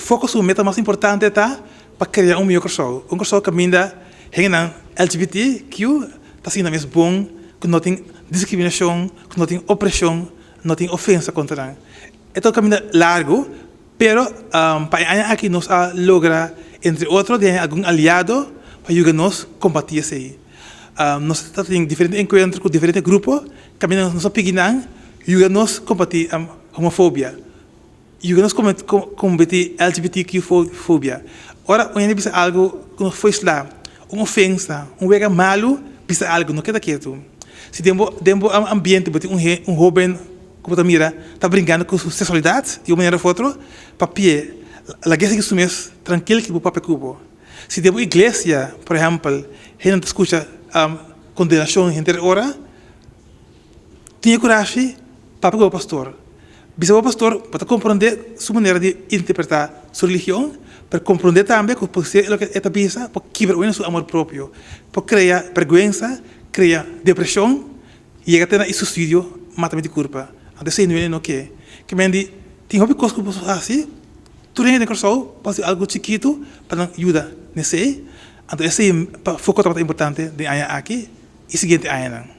foko, su meta mas importante ta pa krea un mihó Kòrsou. Un Kòrsou kaminda hendenan LGBTQ ta sinti nan mes bon, ku no tin diskriminashon, ku no tin opreshon, no tin ofensa kontra nan. E ta un kaminda largu, pero pa e aña aki nos a logra entre otro di haña algun aliado pa yuda nos kombatí esei. Nos ta tin diferente enkuentro ku diferente grupo kaminda nos a pidi nan yuda nos kombatí homofobia, yuda nos kombatí LGBTQ-fobia. Ora un hende bisa algu ku no foi sla, un ofensa, un wega malu, bisa algu, no keda ketu. Si den bo den bo ambiente bo tin un hoben ku bo ta mira ta brinkando ku su seksualidat di un manera òf otro, papia, lag'é sigui su mes trankil ki bo papia ku bo. Si den bo iglesia, por ehèmpel, hende ta skucha kondenashon henter ora, tin e kurashi papia ku bo pastor. Bisa bo pastor, bo ta komprondé su manera di interpretá su religion, pero komprondé tambe ku por ser loke e ta bisa por kibra un hende su amor propio, por krea bèrgwensa, krea depreshon, yega te na e suisidio, mata miti kurpa. Anto esei no hende no ke. Ke men di, tin hopi kos ku bo por hasi. Tur hende den Kòrsou por hasi algu chikitu pa nan yuda n'esei. Anto esei pa foko tabata importante den aña aki i siguiente añanan.